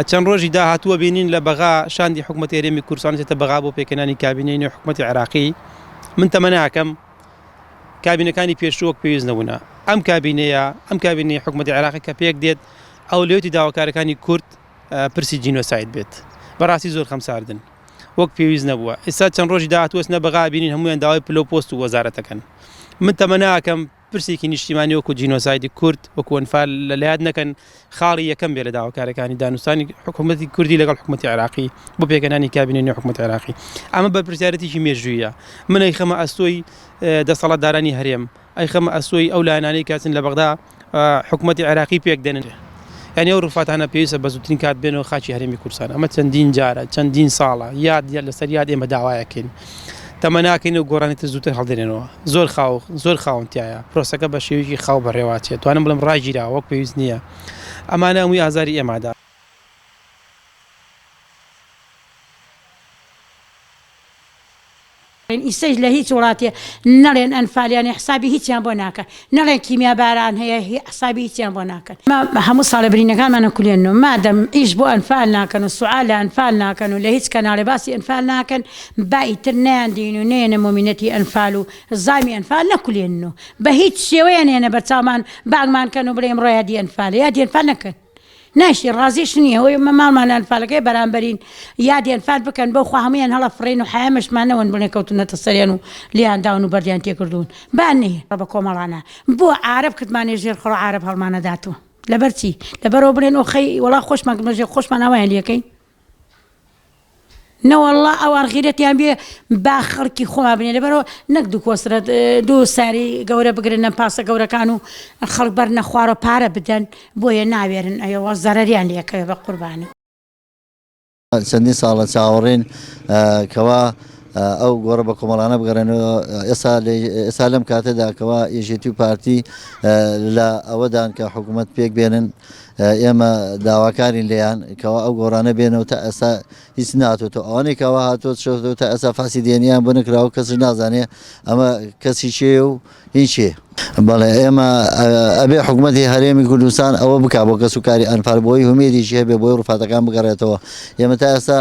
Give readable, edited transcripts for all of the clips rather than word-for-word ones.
چەند ڕۆژی داهاتووە بینین لە بەغا شاندی حکوومەتی هەرێمی کوردستان چێتە بەغا بۆ پێکهێنانی کابینەی نوێی حکوومەتی عێراقی من تەمەناکەم کابینەکانی پێشوو وەک پێویست نەبوونە ئەم کابینەیە ئەم کابینەی حکوومەتی عێراقی کە پێک دێت ئەولەویەتی داواکارەکانی کورد پرسی جینۆساید بێت بەڕاستی زۆر خەمساردن وەک پێویست نەبووە ئێستا چەند ڕۆژی داهاتووە نە بەغا بینین هەمویان داوای پلە و پۆست و وەزارەتەکەن من تەمەناکەم پرسێکی نیشتیمانی وەکو جینۆسایدی کورد وەکو ئەنفال لە لایەت نەکەن خاڵی یەکەم بێ لە داواکارەکانی دانوستانی حکوومەتی کوردی لەگەڵ حکوومەتی عێراقی بۆ پێکهێنانی کابینەی نوێی حکوومەتی عێراقی ئەمە بەرپرسیارەتێکی مێژوویە من ئەیخەمە ئەستۆی دەسەڵاتدارانی هەرێم ئەیخەمە ئەستۆی ئەو لایەنانەی کە چن لە بەغدا حکوومەتی عێراقی پێک دێنن. یانی ئەو ڕوفاتانە پێویستە بە زووترین کات بێنەوە خاکی هەرێمی کوردستان ئەمە چەندین جارە چەندین ساڵە یاد لەسەر یاد ئێمە داوایەکەین تەمەناکەین و گۆڕانی تر زووتر هەڵدێنێنەوە زۆر خاو زۆر خاون تایە پرۆسەکە بە شێوەیەکی خاو بەڕێواچێت توانم بڵێم ڕاگیرا وەک پێویست نییە ئەمانە هەمووی ئازاری ئێمادا. ئیسەیش لە هیچ وڵاتێ نەڵێن ئەنفال یانێ حسابی هیچیان بۆ ناکەن نەڵێن کیمیا باران هەیە حسابی هیچیان بۆ ناکەن ئێمە هەموو ساڵێ برینەکانمان ئەکولێنن و مادەم ئیش بۆ ئەنفال ناکەن و سوعال لە ئەنفال ناکەن و لە هیچ کەناڵێ باسی ئەنفال ناکەن با ئیتر نەیان دین و نەیەنە مۆمینەتی ئەنفال و زامی ئەنفال نەکولێنن و بە هیچ شێوەیە نەیەنە بەرچاومان بانگمان کەن و بڵێ ئمڕۆ یادی ئەنفالە یادی ئەنفال نەکەن. ناشی ڕازیش نیە ئەوەی ئێمە ماڵمان لە ئەنفالەکەی بەرامبەرین یادی ئەنفال بکەن بەو خوا هەموویان هەڵە فڕین و حەیامشمان نەوەن بڵێن کەوتونەتە سەریان و لێیان داون و بەردیان تێکردوون با نەیەن بە کۆمەڵانە بۆ عارەب کردمانە ژێر خڕ عارەب هەڵمانەداتوە لەبەر چی لەبەرەوە بڵێن ئۆخەی وەڵا خۆشمان کردمە ژێر خۆشمان ئاوایان لێکەین نەوەڵڵا ئەوان غیرەتیان بێ با خەڵکی خۆمان بنێ لەبەرەوە نەک دوو کۆسرەت دوو ساری گەورە بگرن لەم پاسە گەورەکان و خەڵک بەرنە خوارەوە پارە بدەن بۆیە ناوێرن ئەوە زەرەریان لێکەوێ بە قوربانی. چەندین ساڵە چاوەڕێین کەوا ئەو گۆڕە بە کۆمەڵانە بگەڕێنەوە ئێستا ئێستا لەم کاتەدا کەوا یەکێتی و پارتی لە ئەوەدان کە حکوومەت پێک بێنن ئێمە داواکارین لێیان کەوا ئەو گۆڕانە بێنەوە تا ئێستا هیچ ناتۆتەوە ئەوانەی کەوا هاتۆت شۆتەوە تا ئێستا فاسی دێنیان بۆ نەکراوە کەسش نازانێ ئەمە کەسی چێ و هی چێ بەڵێ ئێمە ئەبێ حکوومەتی هەرێمی کوردستان ئەوە بک بۆ کەس و کاری ئەنفال بۆی هومێدیشی هەبێ بۆی ڕوفاتەکان بگەڕێتەوە ئێمە تا ئێستا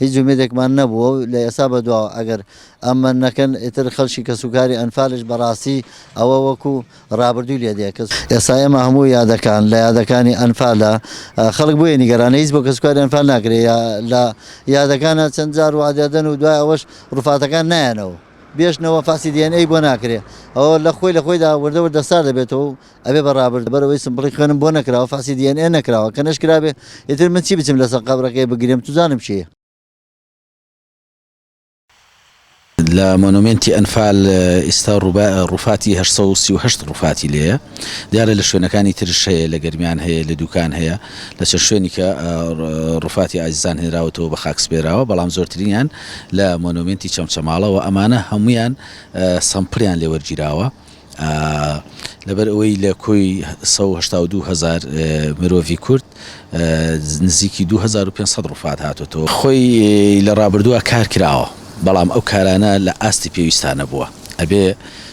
هیچ هومێدێکمان نەبووە و لە ئێستا بەدواوە ئەگەر ئەمە نەکەن ئیتر خەڵکی کەسوکاری ئەنفالش بەڕاستی ئەوە وەکو ڕابردووی لێ دێ کەس ئێستا ئێمە هەموو یادەکان لە یادەکانی ئەنفالە خەڵک بۆیە نیگەرانە هیچ بۆ کەسوکاری ئەنفال ناکرێ یا لە یادەکانە چەند جار وادەدەن و دوای ئەوەش ڕوفاتەکان نایەنەوە بێشنەوە فاسی دی ئێن ئەی بۆ ناکرێ ئەوە لە خۆی لە خۆیدا وردە وردە سار دەبێتەوە و ئەبێ بە ڕابرد بەرەوەی سمپڵی خوێنم بۆ نەکراوە فاسی دی ئێن ئێ نەکراوە کە نەشکرابێ ئیتر من چی بچم لەسەر قەبرەکەی بگرێم چزانم چییە. لە مۆنۆمێنتی ئەنفال ئیستا ڕوفاتی 838 ڕوفاتی لێیە دیارە لە شوێنەکانی ترش هەیە لە گەرمیان هەیە لە دوکان هەیە لە چەند شوێنی کە ڕوفاتی ئازیزان هێنراوەتەوە بە خاک سپێراوە بەڵام زۆرترینیان لە مۆنۆمێنتی چەمچەماڵەوە ئەمانە هەمویان سەمپڵیان لێوەرگیراوە لەبەر ئەوەی لە کۆی 182 هەزار مرۆڤی کورد نزیکی 2500 ڕوفات هاتۆتەوە. خۆی لە ڕابردووە کار کراوە، بەڵام ئەو کارانە لە ئاستی پێویستا نەبووە. ئەبێ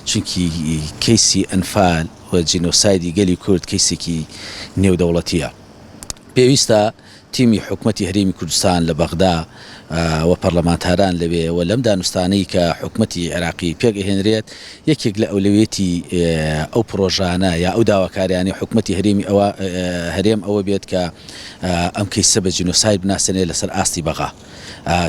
چونکی کەیسی ئەنفال و جینۆسایدی گەلی کورد کەیسێکی نێودەوڵەتییە. پێویستە تیمی حکومەتی هەرێمی کوردستان لە بەغدا و پەرلەمانتاران لەوێ و لەم دانوستانەی کە حکومەتی عێراقی پێک ئەهێنرێت یەکێک لە ئەولەویەتی ئەو پرۆژانە یا ئەو داواکاریانەی حکومەتی هەرێمی ئەوە هەرێم ئەوە بێت کە ئەم کەیسە بە جینۆساید بناسێنێت لەسەر ئاستی بەغا.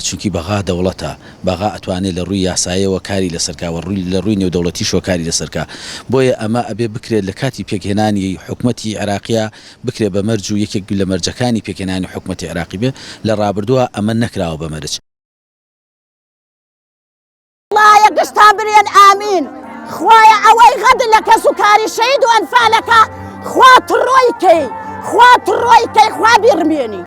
چونکی بەغا دەوڵەتە، بەغا ئەتوانێ لە ڕووی یاسایەوە کاری لەسەر کا و لە ڕووی نێودەوڵەتیشەوە کاری لەسەر کا. بۆیە ئەمە ئەبێ بکرێت لە کاتی پێکهێنانی حکومەتی عێراقیا بکرێ بە مەرج و یەکێک لە مەرجەکانی پێکهێنانی حکومەتی عێراقی بێ، لە ڕابردووا ئەمە نەکراوە بە مەرج. خوایە گشتان برێن ئامین خوایە ئەوەی غەدر لە کەس و کاری شەهید و ئەنفالەکە خوا تڕۆی کەی خوا تڕۆی کەی خوا بیڕمێنی.